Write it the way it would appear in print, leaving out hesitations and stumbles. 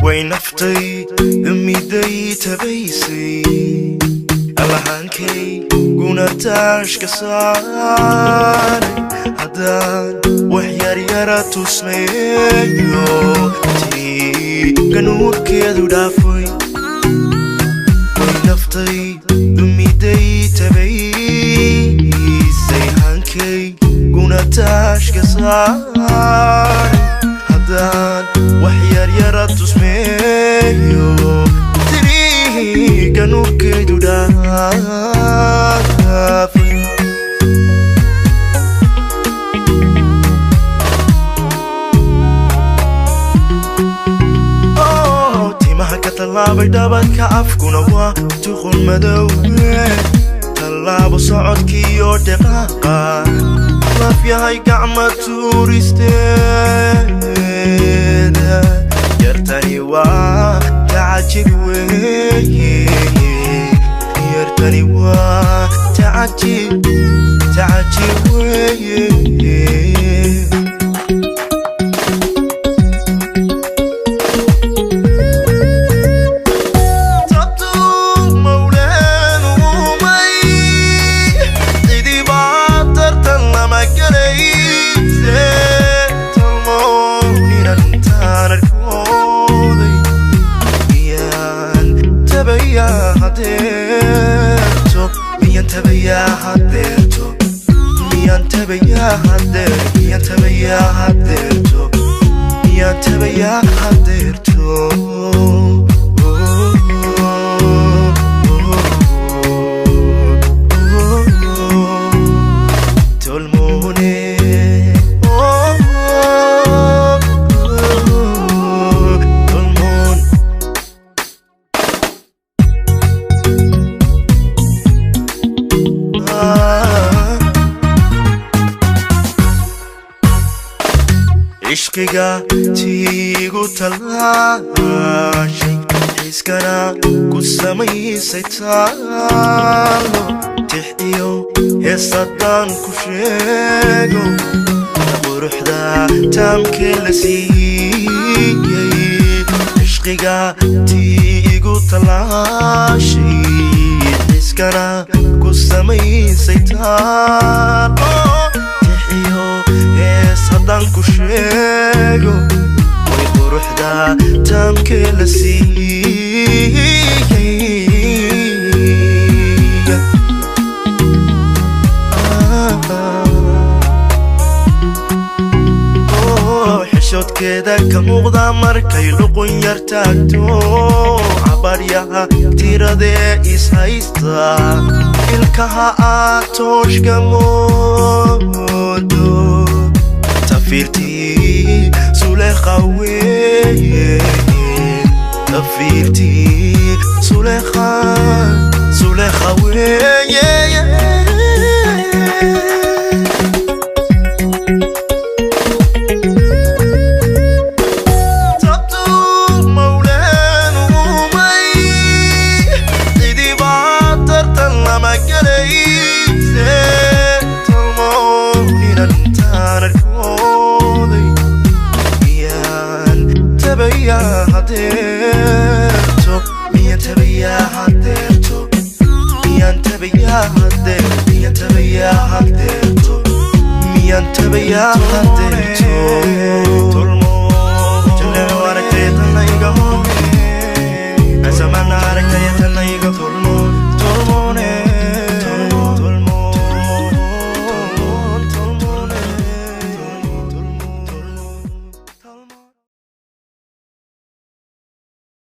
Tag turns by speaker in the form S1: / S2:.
S1: Way naftay miday tabaysay, allahaankay guna taashka saaray. Haddaan wax yaryara tusmeeyo, tii ganuurkeedu dhaafay. Way naftay miday tabaysay, hankay guna taashka saaray. Haddaan wax yaryara tusmeeyo, tiri ganuurkeedu dhaafay. Oh, timaha ka tallaabay dhabadka, afkuna waa tuqun madow. Tallaabo socodkiiyo dhaqaaqa, laf yahay gacma tuuristeeda. Yartani waa tacajib weeye, yartani waa tacajib, tacajib weeye. Tabtu mawlaan uumay, cidibaa tartan lama galayse. Tolmooninan intaan arkooday, miyaan tabayaa hadeerto? Miyaan tabayaa hadeerto? Miyaan tabayaa hadeer? Miyaan tabayaa hadeerto? Miyaan tabayaa hadeerto? Tolmoone, tolmoon. Ishqiga tiigu tallaashay, xiiskana ku samaysay taalo. Tix iyo heesadaan ku sheego, quruxda taamkee la siiyey. Ishqiga tiigu tallaashay, xiiskana ku samaysay taalo. Tix iyo hees haddaan ku sheego, way quruxda taamkee la siiyey. Oh, xishoodkeeda ka muuqda markay luqun yar taagto, cabaryaha tiradee is haysta, ilkaha aad tooshka moodo. Tafiirtii Sulekha weeye, tafiirtii Sulekha, Sulekha weeye. Tabtu mawlaan uumay, cidibaa tartan lama galayse. Tolmooninan intaan arkooday, miyaan tabayaa hadeerto? Miyaan tabayaa hadeerto? Miyaan tabayaa hadeer? Miyaan tabayaa hadeerto? Miyaan tabayaa hadeerto?